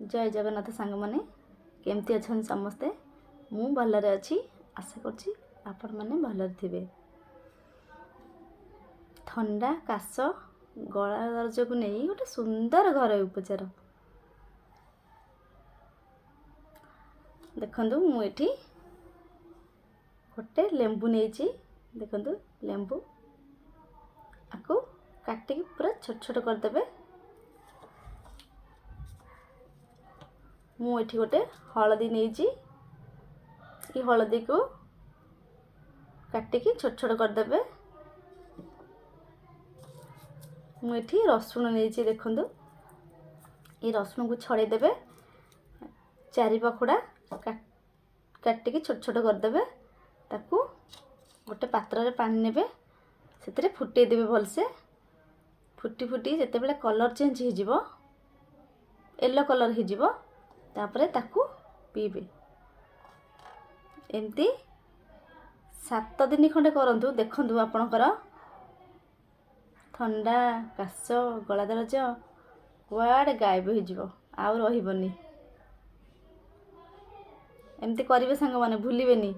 ଜୟ ଜଗନ୍ନାଥ ସାଙ୍ଗମାନେ, କେମିତି ଅଛନ୍ତି ସମସ୍ତେ? ମୁଁ ଭଲରେ ଅଛି। ଆଶା କରୁଛି ଆପଣମାନେ ଭଲରେ ଥିବେ। ଥଣ୍ଡା, କାଶ, ଗଳା ଦରଜକୁ ନେଇ ଗୋଟେ ସୁନ୍ଦର ଘରୋଇ ଉପଚାର। ଦେଖନ୍ତୁ, ମୁଁ ଏଠି ଗୋଟେ ଲେମ୍ବୁ ନେଇଛି। ଦେଖନ୍ତୁ, ଲେମ୍ବୁ ଆକୁ କାଟିକି ପୁରା ଛୋଟ ଛୋଟ କରିଦେବେ। ମୁଁ ଏଠି ଗୋଟେ ହଳଦୀ ନେଇଛି। ଏ ହଳଦୀକୁ କାଟିକି ଛୋଟ ଛୋଟ କରିଦେବେ। ମୁଁ ଏଠି ରସୁଣ ନେଇଛି। ଦେଖନ୍ତୁ, ଏ ରସୁଣକୁ ଛଡ଼େଇ ଦେବେ, ଚାରି ପାଖୁଡ଼ା କାଟିକି ଛୋଟ ଛୋଟ କରିଦେବେ। ତାକୁ ଗୋଟେ ପାତ୍ରରେ ପାଣି ନେବେ, ସେଥିରେ ଫୁଟେଇ ଦେବେ ଭଲସେ। ଫୁଟି ଫୁଟି ଯେତେବେଳେ କଲର୍ ଚେଞ୍ଜ ହେଇଯିବ, ୟେଲୋ କଲର୍ ହେଇଯିବ, ତାପରେ ତାକୁ ପିଇବେ। ଏମିତି 7 ଦିନ ଖଣ୍ଡେ କରନ୍ତୁ। ଦେଖନ୍ତୁ, ଆପଣଙ୍କର ଥଣ୍ଡା, କାଶ, ଗଳା ଦରଜ କୁଆଡ଼େ ଗାୟବ ହେଇଯିବ, ଆଉ ରହିବନି। ଏମିତି କରିବେ ସାଙ୍ଗମାନେ, ଭୁଲିବେନି।